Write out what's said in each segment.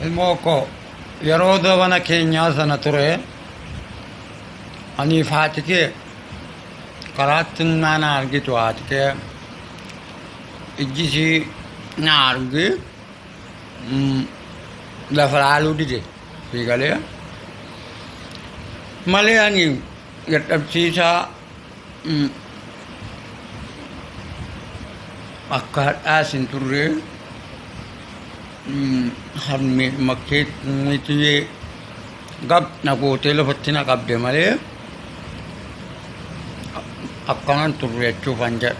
Ilmoo koo yeroo zabana keenyaa sana ture aniif haati kee karaatti na argitu haati kee ijji ishii na argi lafa laaluu dide sii galee malee ani dadhabsiisaa akka hadhaas hin turre harmee makkeetti gab na gootee lafatti na qabde malee akkanan turre jechuufan jedha.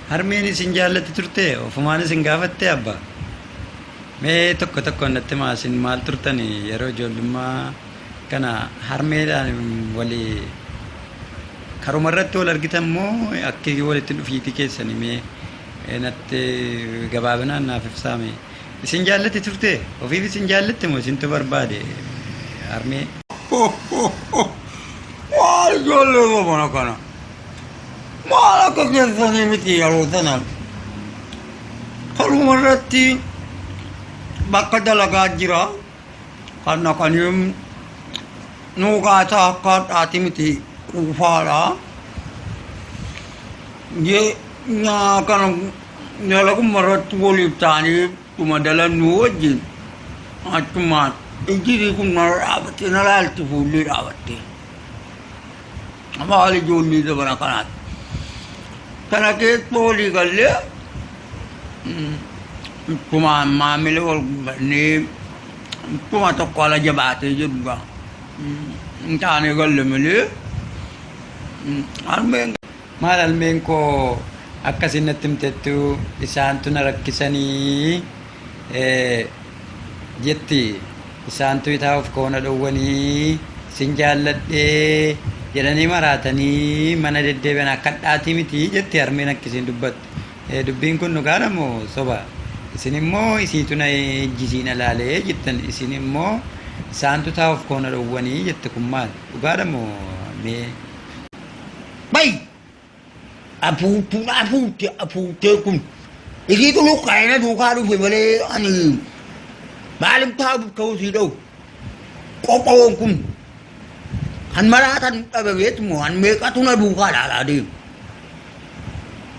Harmeen isin jaallatti turte ofumaan isin gaafatte abbaa? Mee tokko tokkoon natti himaa isin maal turtani yeroo ijoollummaa kana harmeedhaan walii karuma irratti wal argitan moo akki walitti dhufiitii keessanii mee natti gabaabinaan naaf ibsaa mee. Isin jaallatti turte ofiif isin jaallatti moo isintu barbaade harmee? Maal ijoollee zamana kana? Maal akka keessanii miti yeroo sana. Karuma irratti bakka dalagaa jira. Kan dhaqanii nuu kaasaa akka har'aati miti quufaadha. Kana dalaguma irratti waliif ta'anii dhuma dalannuu wajjin achumaan ijji kun na dhaabattee na laalti fuullee dhaabattee. Maal ijoollee zamana kanaati. Kana keessa walii gallee ittumaan maamila wal gubannee ittuma tokko ala jabaatee jiru gaa. Hin taane galle malee harmeen Maal harmeen koo akkasin natti himtettu isaantu na rakkisanii jetti isaantu itaa'uuf koona dhowwanii sin jaalladhee jedhanii maraatanii mana deddeebi'an akka dhaatii miti jetti harmeen akkasiin dubbatte. Dubbiin kun dhugaadha moo soba? Isin immoo isiitu na ejjisiin alaalee jettan isin immoo isaantu taa'uuf koona dhowwanii jette kun maal? Dhugaadha moo mee? Bay! Afuutuun afuutte afuuttee kun isiitu luqqaa'ina duukaa dhufe malee ani maaliif taa'uuf ta'uu sii dha'u? Qophaa'oon kun kan maraatan dhabameet moo an meeqatu na duukaa ilaalaa deemu?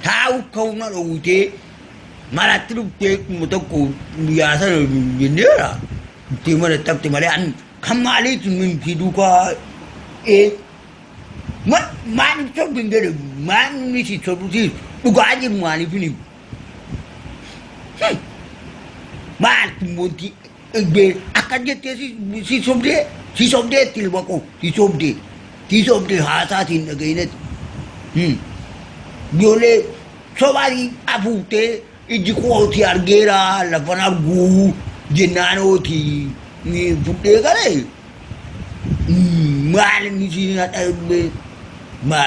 Taa'uuf ta'uu na dhowwitee maratti dhuftee kuma tokko guyyaa sana jenneera. Dhuftee manatti hafte malee an kan maaliitu si duukaa ee maaliif sobdu hin jedhu maal inni si sobdu si dhugaa jiru maaliif hin himu? Maal kun wanti akka jettee si sobdee si sobdee itti ilma koo si sobdee si sobdee haasaatiin dhaga'inatti. Ijoollee sobaatii afuuftee ijji kooti argeera lafan arguu jennaan ooti fudhee galee maal inni si